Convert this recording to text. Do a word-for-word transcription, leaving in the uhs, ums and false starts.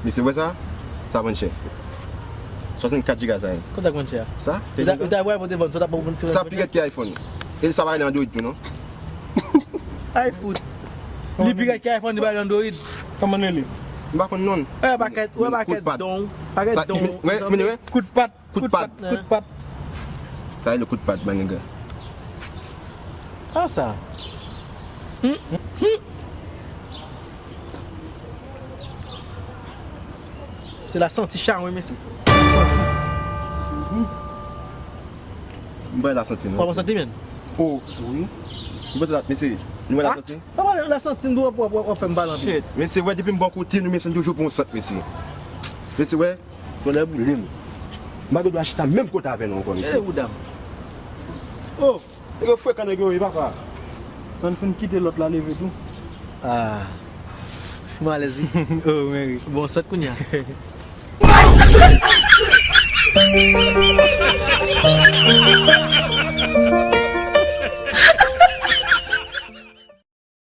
Mesye, wè sa? Sa vann chè. Swasannkat giga sa ye. Kontak vann chè a. Sa? Ou ta, ou ta pral pote vann, sa w t ap pote vann. Sa pi rèd ke iPhone. E sa pa rele Android tou, non? Ay fout. Li pi rèd ke iPhone, li pa rele Android. Kòman l rele? M pa konn non. Wè pakèt, wè pakèt don. Pakèt don. Wè, men wè. Kout pat. Kout pad. Kout pat. Sa rele kout pad, my nigga. Ah, sa. Hmm, hmm. Se la santi chan, wi, mesye. Santi. M pa la santi, non. Ou pa santi, men? Oh, wi. M pa la, mesye. Nou pa la santi? Pa pale la santi, m dwe w ap, w ap, w ap fè m pale anpil. Shit. Mesye, wè, depi m bò kote nou, mesye, m toujou pran yon sant, mesye. Mesye, wè. Tonnè boule m. M pa gen dwa chita menm kote avè nou ankò, mesye. E ou dam. Oh, nèg yo frekan nèg yo ye, papa. Ann fin kite lòt la leve tou. Ah. M alèz, wi. Oh, men wi. Bon, sot kounye a.